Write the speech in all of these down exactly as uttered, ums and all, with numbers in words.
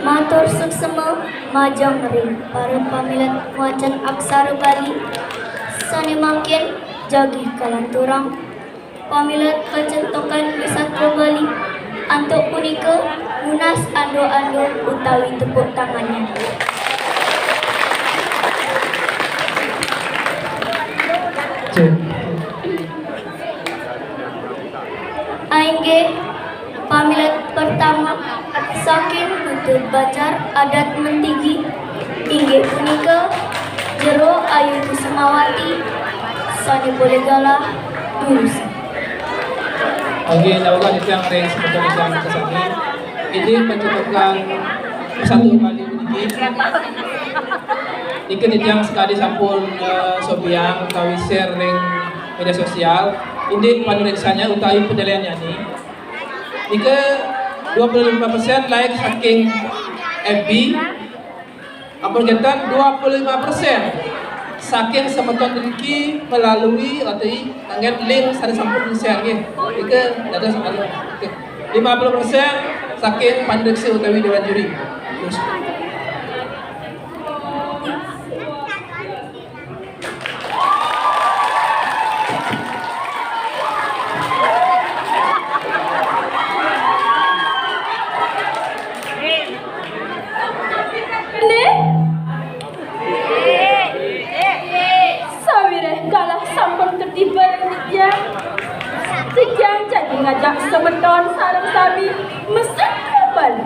Matur suksma majeng ring para pamilet wacen aksara Bali. Sane mangkin jagi kalanturang pamilet wacen token wisata Bali. Antuk punika nunas ando-ando utawi tepuk tangannya. Cek. Inggih, pamilet pertama saking Duta Banjar Adat Mentigi, inggih punika Jero Ayu Kusumawati, sane polih galah durus. Inggih, dawuh titiang ring semeton ingkang sami. Inggih, panjenengan Persatu Bali puniki. Niki titiang sekali sampun, eh, sobiang utawi share ring media sosial. Inggih, panureksanya utawi penilaiannya ni. Nika dua puluh lima persen like saking F B, ampun janten dua puluh lima persen saking semeton niki melalui utawi ngangge link sane sampun di-share nggih. Nika dados anu, oke. Lima puluh persen saking pandeksi utawi dewan juri. Terus. Nggih. Sawiréh galah sampun katiba ring titiang, titiang jagi ngajak semeton sareng sami masatua Bali.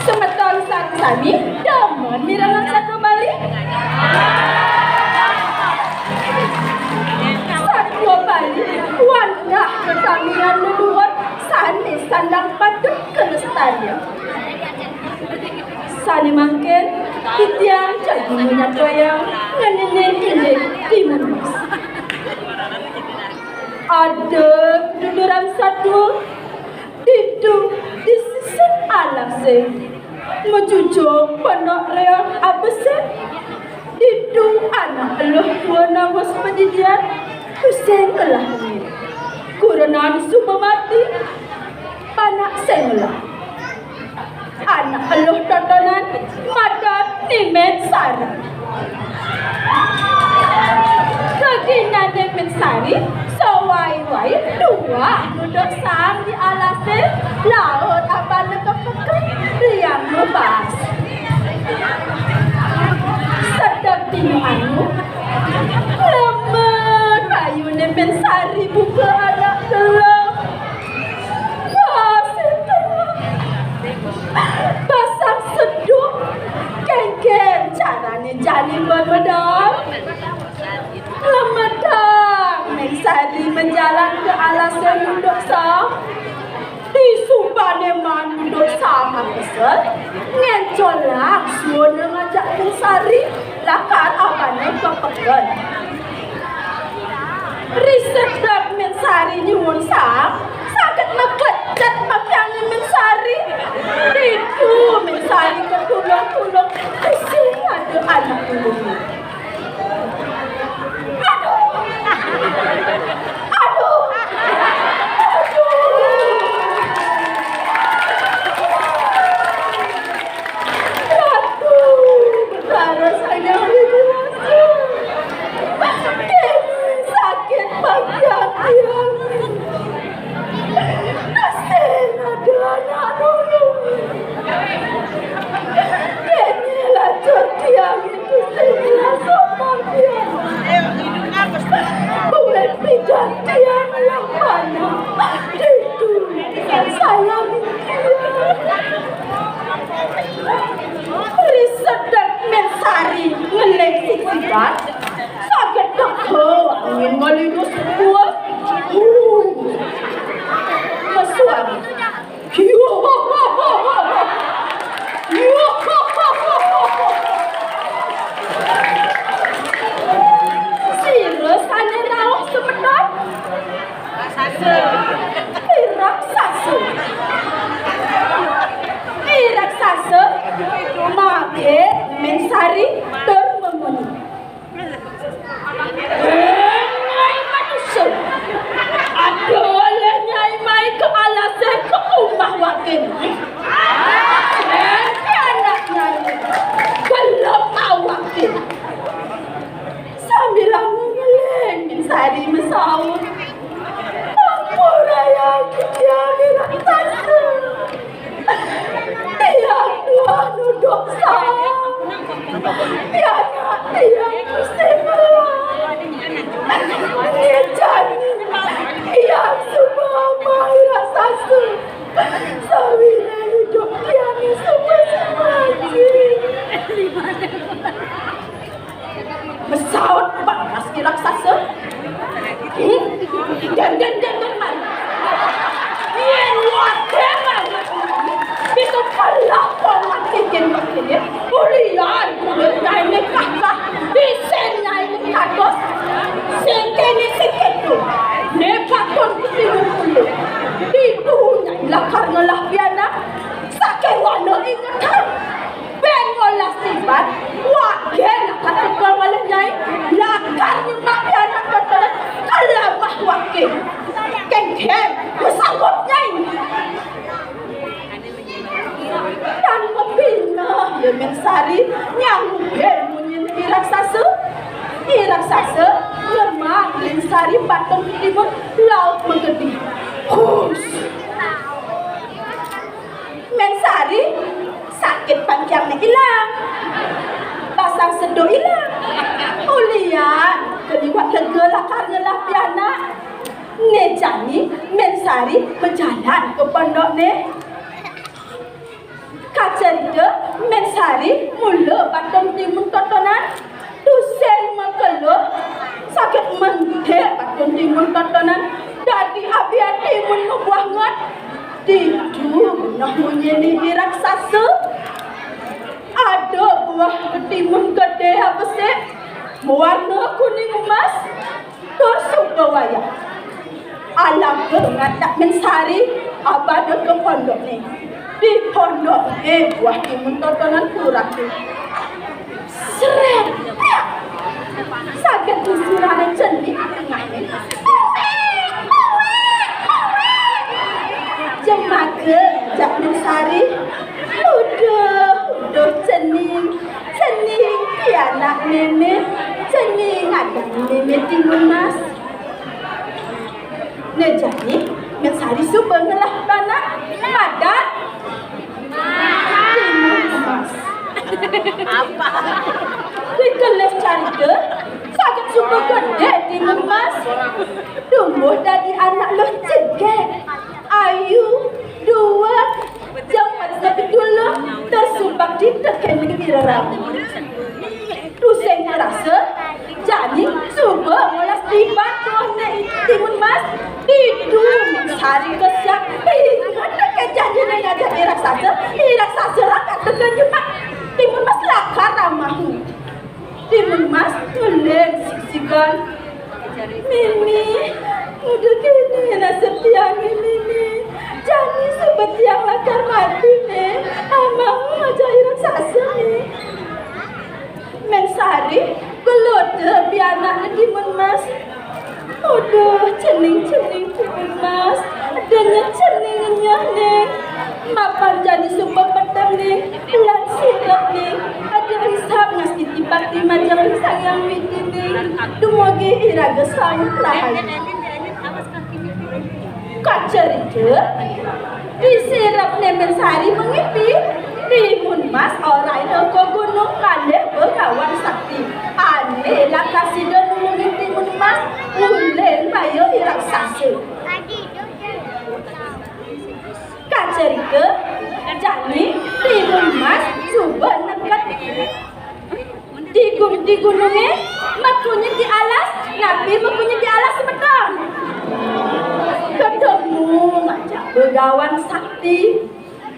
Semeton sareng sami demen mirengang satua Bali? Satua Bali wantah kasamian leluhur sane sandang patut kalestariang. Sane mangkin, titiang jagi nyatuayang ngeninin indik timun mas. Ada duduran satua, ditu di sisin alase, majujuk Pondok Reog abesen. Ditu anak eluh tua nawes padidian, tusing ngelah wengi. Kurenan Sumawati, panak sing ngelah. Anak eluh totonan madan Ni Mén Sari. Geginane Mén Sari sawai-wai tuah nuduk saang di alase, laut abana kepeken riang mebas. Sedek dina anu, lemet ayune Mén Sari buka anak gelem. Wah, seduh. Basang seduh. Kénkén carané jani ban medal? Lemedang Mén Sari majalan ka alasé nunduk saang. Disubané maan nunduk saang apesel, ngéncolang suuna ngajak Mén Sari lakar abana ka peken. Risedek Mén Sari nyuun saang, saget makejang pakaiané Mén Sari. Ditu Mén Sari katulung-tulung, tusing ada anak tulungné. Aduh! Aduh! Aduh! Ratu Betara Sang Hyang Widi Wasa. Kéné sakit bagian tiang. Sari nyangupin munyin I raksasa. I raksasa ngemang Mén Sari batun timun laut magedi. Hus. Mén Sari sakit pangkiangné ilang. Basang sedo ilang. Ulian keliwat lega lakar ngelah pianak. Né jani Mén Sari majalan ka pondokné. Kacarita Mén Sari mula batun timun totonan, tusing makelo, sakit mentik batun timun totonan, dadi abian timun mabuah nget. Ditu genah munyiné I raksasa. Ada buah timun gedé abesik, mawarna kuning emas. Tur suba wayah. Alaka ngajak Mén Sari abana ka pondokné. Di pondokné buah timun totonan turaké. Srét! Saget disurané cening tengahné. Jemaka ngajak Mén Sari. Uduh, uduh cening. Cening pianak mémé, cening anak mémé timun mas. Nah, jani Mén Sari suba ngelah panak madan timun mas. Apa? Dikelis carita, saget suba gedé timun mas. Tumbuh dadi anak luh jegég, ayu, dueg, jembar saget dulu, tersubak di tekén negeri rerama. Tusing terasa, jani suba molas tiban tuahné timun mas. Ditu Mén Sari kesiap, inget tekén janjiné ngajak I raksasa, I raksasa rakat tekén nyemak. Timun mas lakar ramahu. Timun mas tuling sigsigan. Mimi, uduh kéné nasib tiangé, Mimi. Jani suba tiang lakar mati, Mé. Amahu ngajak I raksasa, Mé. Mén Sari, geluda pianakné timun mas. Uduh, cening, cening timun mas. Eda nyén cening enyah, Ning. Mapan jani suba peteng, Ning. Lan sirep, Ning. Eda isap ngastiti bakti majeng Ida Sang Hyang Widhi, Ning. Dumugi iraga sampun rahayu. Kacarita, disirepné Mén Sari mangimpi, timun mas oraina ka gunung ngalih Bagawan Sakti. Ané lakar sida nulungin timun mas, ulih baya I raksasa. Kacarita, jani timun mas suba neked di gun-, di gunungé, makunyit di alas. Napi makunyit di alas, semeton? Ketemu ngajak Bagawan Sakti.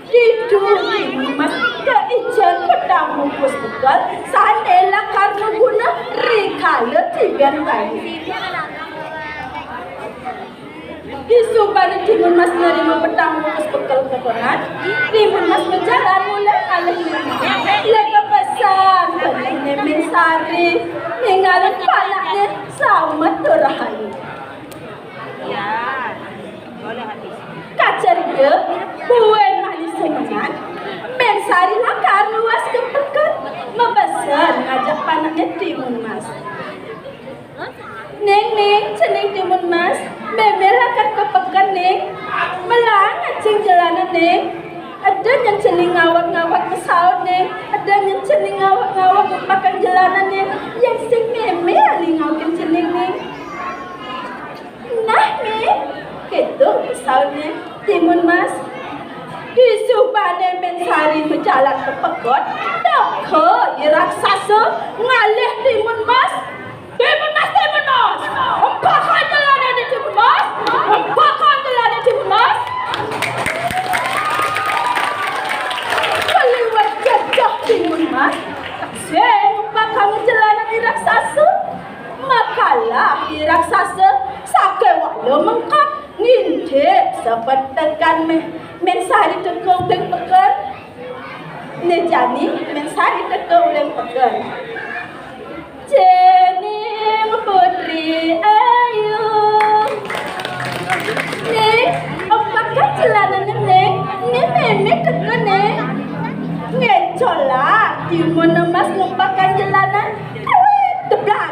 Ditu timun mas kaica petang bungkus bekel sané lakar maguna rikala tiban bayi. Disubané timun mas nerima petang bungkus bekel totonan, timun mas majalan mulih ngalih. Lega pesan benihné Mén Sari, ningalin panakné slamet tur rahayu. Kacarita, buin malih semengan, Mén Sari lakar luas ka peken, mapesen ngajak panakné timun mas. Ning, Ning, cening timun mas, mémé lakar ka peken, Ning. Melah ngajeng jelanan, Ning. Eda nyén cening ngawag-ngawag masaut, Ning. Eda nyén cening ngawag-ngawag mapakan jelanan, Ning. Yén sing mémé alih ngawagin cening, Ning. Nah, Ning. Kéto masautné timun mas. Disubané Mén Sari majalan ka peken, teka I raksasa ngalih timun mas. Timun mas, timun mas. Empakan jelanan timun mas. Empakan jelanan timun mas. Kaliwat jejeh timun mas. Sing empakan jelanan I raksasa. Makalah I raksasa sakéwala mengkak ngintip sapetekan méh Mén Sari teka uling peken. Né jani Mén Sari teka uling peken. Cening putri ayu. Ning, empakan jelanané, Ning. Ning mémé teka, Ning. Ngéncolang Timun Emas ngempakang jelanan, kruit, deblag.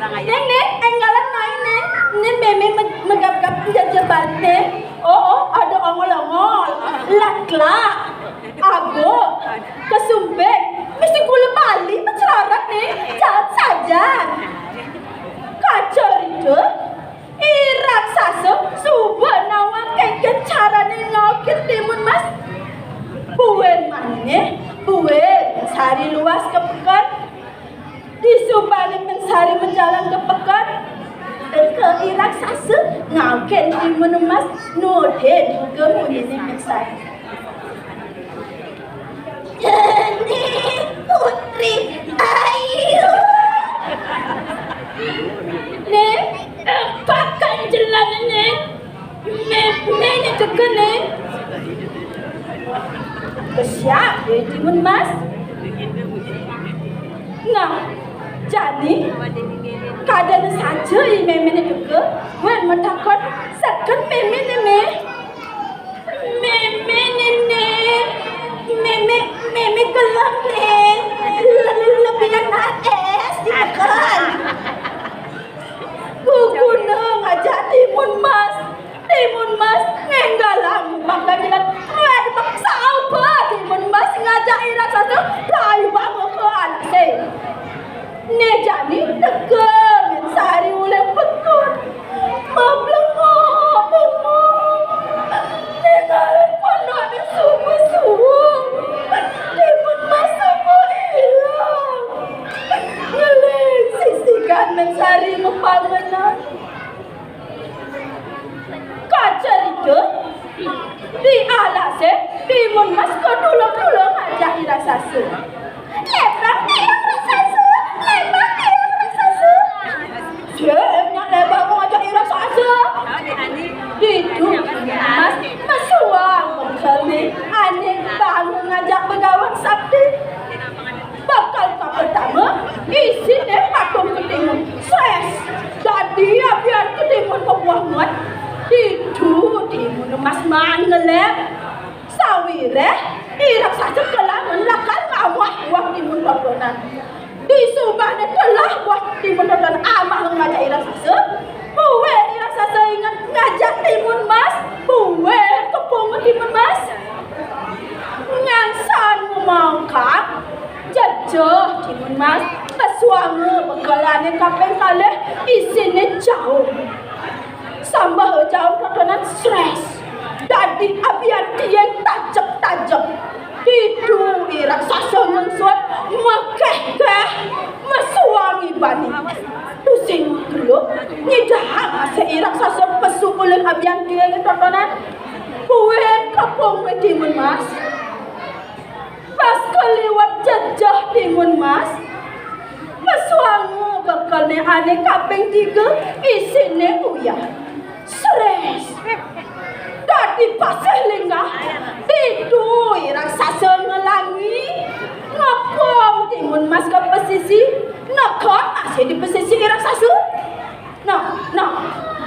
Néng, Néng, énggalan main, Néng. Né mémé meg-, megap-gap jejebal, Néng. Oh, oh, ada ongol-ongol, laklak, aguk, kesumping, mesti gula bali, mecerarap, Néng. Jahat saja. Kacerita, I raksasa suba nawang kénkén carané ngaukir Timun Mas. Buin manéh, buin sari luas ka peken. Disubané Mén Sari majalan ka peken, teka I raksasa ngaukir Timun Mas nutin ka muniné Mén Sari. Jani Putri Ayu. Né, pakan jelanan né. Né, né, né, teka né. Kesiap, ya, Timun Mas. Nah, jani, kadén saja i méméné teka, wén matakon, seken méméné, Mé. Mémé, Néné, mémé, mémé gelem, Né. Le-, le-, lebihan es di peken. Guguna ngajak Timun Mas. Timun Mas ngénggalang makan jilat. Wéh, dipaksa apa Timun Mas ngajak I raksasa dayu bama ka alasé. Né jani teka Mén Sari uling peken. Mablengok-bengok. Ninggalin ponokné suba-suba. Timun Mas suba ilang. Ngeling sisikan Mén Sari mapangenan. Kacerita, di alasé Timun Mas katulung-tulung ngajak I raksasa. Lébang tiang raksasa, lébang tiang raksasa. Sing nyak lébang ngajak I raksasa. Ditu Timun Mas mesuang bekelné ané banga ngajak begawan sakti. Bekel kapertama, isiné patung ketimun. Srés. Dadi abian ketimun pabuah nget. Ditu Timun Emas maan ngelem. Sawiréh I raksasa kelamun lakar ngamah buah timun totonan. Disubané telah buah timun totonan amah ngajak I raksasa. Buin I raksasa inget ngajak Timun Mas. Buin kepung Timun Mas. Ngansan mangkang, jejeh Timun Mas, pesuanga bekelané kaping kalih, isiné jaum. Sambah jaum totonan srés. Dadi abian tiing tajep-tajep. Ditu I raksasa ngengsut, mekéh-kéh, mesuang ibané. Tusing mageluk, nyidang asih I raksasa pesu uling abian tiing totonan. Buin kepung Timun Mas. Pas kaliwat jejeh Timun Mas, pesuanga bekelné ané kaping tiga, isiné uyah. Srés. Dadi pasih linggah, ditu I raksasa ngelangi, ngepung Timun Mas ka pesisi, neked asih di pesisi I raksasa. Nah, nah,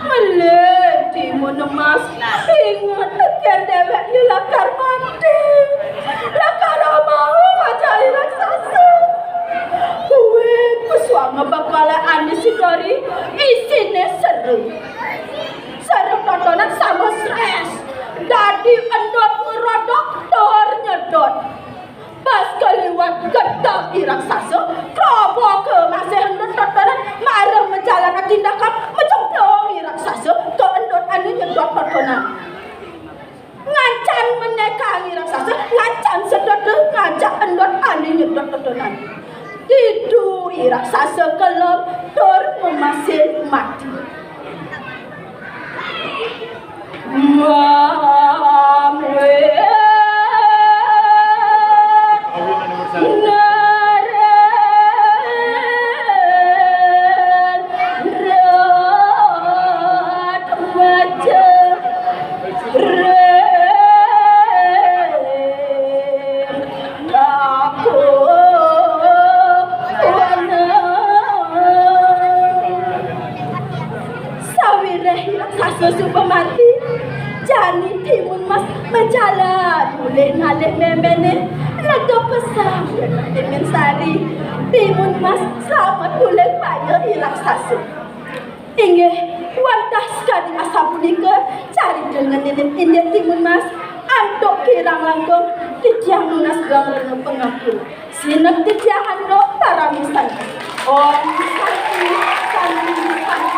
ngeling Timun Emas. Inget tekén déwékné lakar mati. Lakar amah ngajak I raksasa. Buin pesuanga bekelé ané sidari, isiné seru. Seru totonan sambah srés. Dadi endut ngerodok tur nyedot. Pas kaliwat gedeg I raksasa, kroboka masih endut totonan, mara majalan tindakan, macemplung I raksasa ka endut ané nyedot totonan. Ngancan menékang I raksasa, ngancan sedot ngajak endut ané nyedot totonan. Ditu I raksasa kelem tur memasin mati. Sawiréh I raksasa suba mati, jani Timun Mas Majalan mulih ngalih méméné, lega pesan Timun Sari. Timun Mas slamet mulih maya i raksasa. Inggih, wantah sakadi asapunika carita ngenénin indik Timun Mas, antuk kirang langkung titiang nunas geng rena pangapura. Sineb titiang antuk parami santi. Om Santi, Santi, Santi.